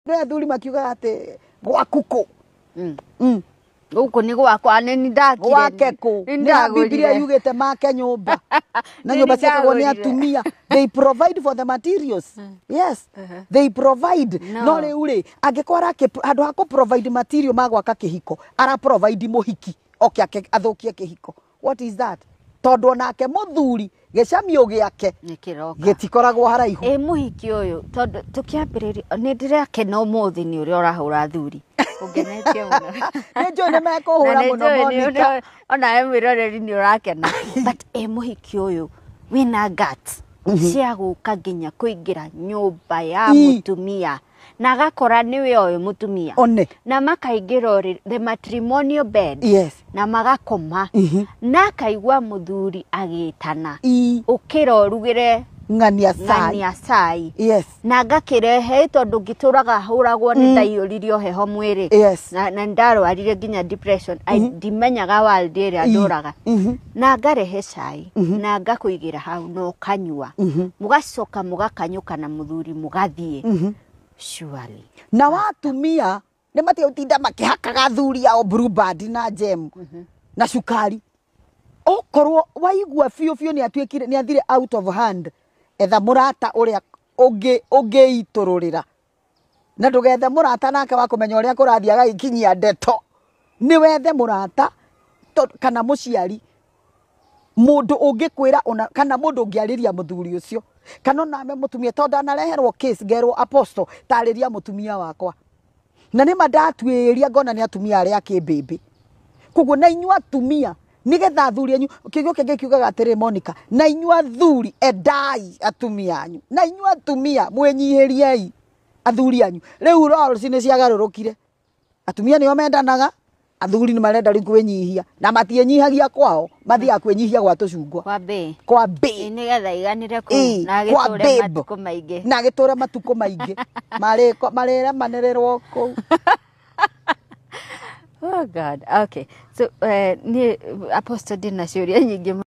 Nĩ athuri makiugaga atĩ gwaku kũ? Gũkũ nĩ gwakwa, nĩ nĩ ndakire. Gwake kũ? Nĩ Nĩ ha Biblia ndagũrire. yugĩte make nyũmba na Nĩ nyũmba ciakagwo nĩ ndagũrire. atumia. They provide for the materials. Yes, they provide. No. No rĩu rĩ, angĩkorwo handũ ha kũ provide material ma gwaka kĩhiko, ara provide mũhiki oke ake athũkie kĩhiko, what is that? Tondũ onake mũthuri gĩcamio gĩake Nĩ kĩroka. gĩtikoragwo haraihu. Ĩ mũhiki ũyũ, tondũ tũkĩambĩrĩria nĩ ndĩrakena ũmũthĩ nĩ ũrĩa ũrahũra athuri, ũngenetie mũno. Nĩ njũĩ nĩ mekũhũra Na nĩ mũno. njũĩ Monica. Onawe mwĩroreri nĩ ũrakena, but ĩ mũhiki ũyũ wĩna guts cia gũka nginya kũingĩra nyũmba ya mũtumia na agakora nĩwe ũyũ mũtumia One. na makaingĩra ũrĩrĩ, the matrimonial bed, na magakoma, na akaigua mũthuri agĩtana, "Ũkĩra ũrugĩre ng'ania cai." Ng'ania cai. Na ngakĩrehe, tondũ ngĩtũraga hũragwo nĩ ndaiyũririo heho mwĩrĩ na ndarwarire nginya depression. Ndimenyaga world ĩrĩa ndũraga. Na ngarehe cai na ngakũigĩra hau na ũkanyua, mũgacoka mũgakanyũka na mũthuri mũgathiĩ, surely? Na watumia nĩ matige gũtinda makĩhakaga athuri ao Blue Band na jam na cukari. Okorwo waigua biũ biũ nĩ atuĩkire nĩ athire out of hand, etha mũrata ũrĩa ũngĩitũrũrĩra, na ndũgethe mũrata nake wa kũmenya ũrĩa kũrathiĩ agagĩkinyia ndeto. Nĩ wethe mũrata kana mũciari, mũndũ ũngĩkwĩra ona kana mũndũ ũngĩarĩria mũthuri ũcio, kana onawe mũtumia, tondũ ndanareherwo case ngerwo, "Apostle, tarĩria mũtumia wakwa," na nĩ ma ndatuĩria ngona nĩ atumia arĩa akĩmbĩmbĩ. Koguo na inyuĩ atumia, nĩgetha athuri anyu, kiugo kĩngĩ kiugaga atĩrĩ, Monica, na inyuĩ athuri endai atumia anyu, na inyuĩ atumia mwĩnyihĩriei athuri anyu. Rĩu roles nĩ ciagarũrũkire. Atumia nĩo mendanaga, athuri nĩ marenda rĩu kwĩnyihia, na matiĩnyihagia kwao, mathiaga kwĩnyihia gwa tũcungwa. Kwa mbĩ. Kwa mbĩ. Ĩ, nĩgetha iganĩre kũu na kwa agĩtũre babe. Matukũ maingĩ. Na agĩtũre matukũ maingĩ marĩremanĩrĩrwo kũu. Oh God. Okay. So, niĩ Apostle ndĩna ciũria nyingĩ.